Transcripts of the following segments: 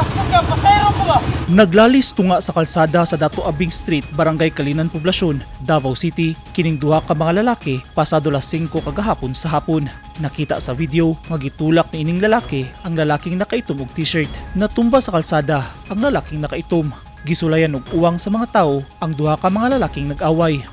Bastos ka, pasero ko ba? Naglalis tunga sa kalsada sa Dato Abing Street, Barangay Kalinan, Poblacion, Davao City, kining duha ka mga lalaki pasado las 5 kagahapon sa hapon. Nakita sa video nga gitulak ni ining lalaki ang lalaking nakaitom og t-shirt. Natumba sa kalsada ang lalaking nakaitom. Gisulayan og uwang sa mga tao ang duha ka mga lalaking nag-away.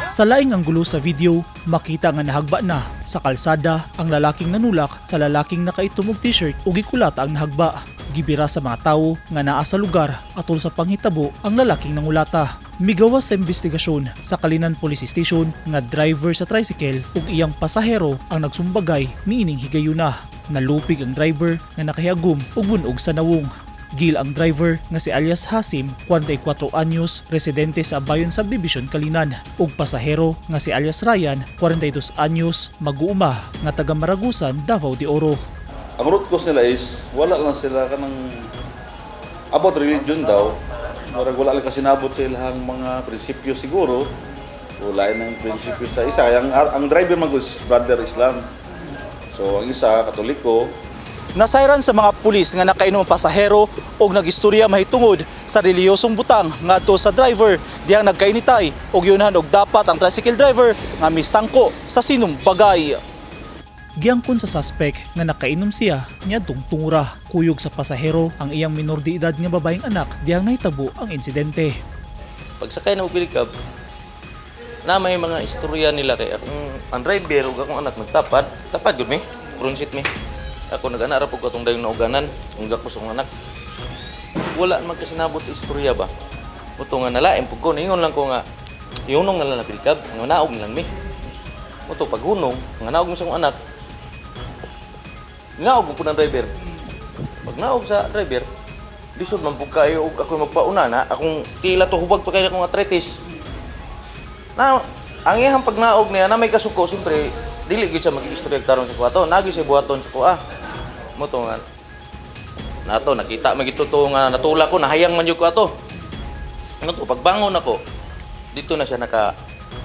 Sa laing anggulo sa video, makita nga nahagba na sa kalsada ang lalaking nanulak sa lalaking nakaitom og t-shirt ug gikulata ang nahagba. Gibira sa mga tawo nga naa sa lugar atol sa panghitabo ang lalaking nangulata. Migawas sa investigasyon sa Kalinan Police Station nga driver sa tricycle ug iyang pasahero ang nagsumbagay niining higayuna. Nalupig ang driver nga nakahiagom ug bunog sa nawong. Gil ang driver nga si alias Hasim, 44 anyos, residente sa Abayon Subdivision, Kalinan, ug pasahero nga si alias Ryan, 42 anyos, mag-uuma nga taga Maragusan, Davao de Oro. Ang root cause nila is wala lang sila kanang about religion daw. Murag wala lang kasinabot sa ilang mga prinsipyo siguro. Wala ng prinsipyo sa isa. Kaya ang driver man is brother Islam. So ang isa Katoliko. Nasayran sa mga pulis nga nakainom ang pasahero og nagistorya mahitungod sa reliyosong butang ngadto sa driver dihang nagkainitay og yunahan og dapat ang tricycle driver nga misangko sa sinumbagay. Giangkon sa suspect nga nakainom siya niadtong tungura. Kuyog sa pasahero ang iyang minor de edad nga babaeng anak dihang nahitabo ang insidente. Pagsakay na mo pilikab, na may mga istorya nila kay akong ang driver ug akong anak nagtapad, tapad gud mi, front mi. Ako nag-ana ra pug atong dayon nauganan, ug ako sa akong anak. Wala man kasinabot sa istorya ba. Uto nga nalain pug ko, ningon lang ko nga ihunong na lang na pilikab, nga naog na lang mi. Uto paghunong, nga naog mi sa akong anak. Naog mo pud ang driver. Pag naog sa driver, lisod man pug kayo og ako magpauna na akong tila to hubag pa kayo akong arthritis. Na ang iyang pagnaog niya na may kasuko, siyempre dili gyud siya mag-istorya tarong sa kuha to. Nagi siya buhaton sa kuha. Mo to nga nato nakita man gito to nga natulak ko, nahayang man jud ko ato. Ano to pagbangon ako dito na siya naka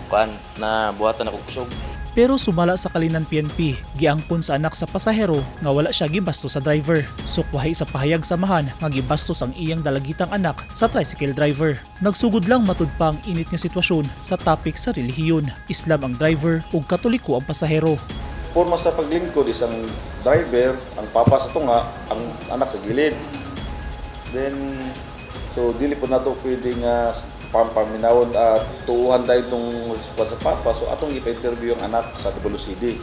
kuan na buhatan ako kusog. Pero sumala sa Kalinan PNP, giangkon sa anak sa pasahero nga wala siya gibastos sa driver. Sukwahi sa pahayag samahan nga gibastos ang iyang dalagitang anak sa tricycle driver. Nagsugod lang matud pa ang init nga sitwasyon sa topic sa relihiyon. Islam ang driver ug Katoliko ang pasahero. Forma sa paglingkod, isang driver, ang papa sa tunga, ang anak sa gilid. Then, so dili po nato pwede nga pampaminawon at tuuhan tayo itong sa papa. So atong ipa-interview ang anak sa WCD.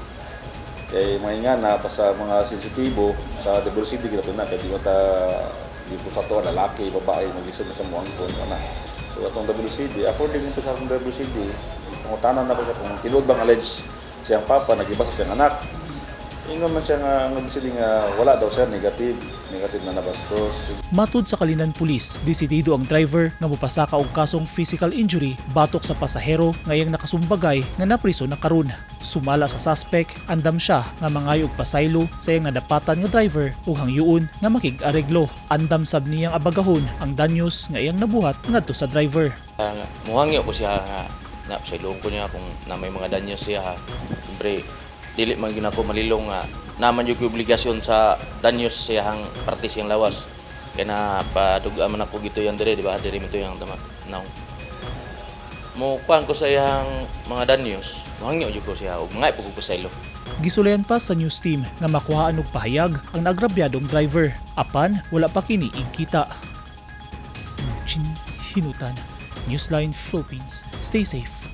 Kay mga nga na pa sa mga sensitibo sa WCD gina na kay di ta di po sa to lalaki, babae, maglisod na sa muangkon ana. So atong WCD, according po sa atong WCD, pangutanan na ko siya kung tinuod bang allege siyang papa nagibasa siyang anak. Ingon man siya nga ang WCD nga wala daw siya, negative, negative na nabastos. Matud sa Kalinan Police, desidido ang driver nga mopasaka og kasong physical injury batok sa pasahero nga iyang nakasumbagay nga napriso na karon. Sumala sa suspect, andam siya nga mangayo og pasaylo sa iyang nadapatan nga driver ug hangyoon nga makig-areglo. Andam sab niyang abagahon ang danyos nga iyang nabuhat ngadto sa driver. Nga, muhangyo ko siya nga na sa ko niya kung na may mga danyo siya ha. Siyempre, dili man gyud ako malilong nga naman yung obligasyon sa danyos siyahang parte siyang lawas. Kaya na paduga man ako gito yan dire, di ba? Dire mito yung tama. Now, mo kuan ko sa iyang mga danyos, muhangyo jud ko siya ug mga ko pasaylo. Gisulayan pa sa news team nga makuhaan og pahayag ang naagrabyadong driver. Apan wala pa kini igkita. Chin Hinutan, Newsline Philippines. Stay safe.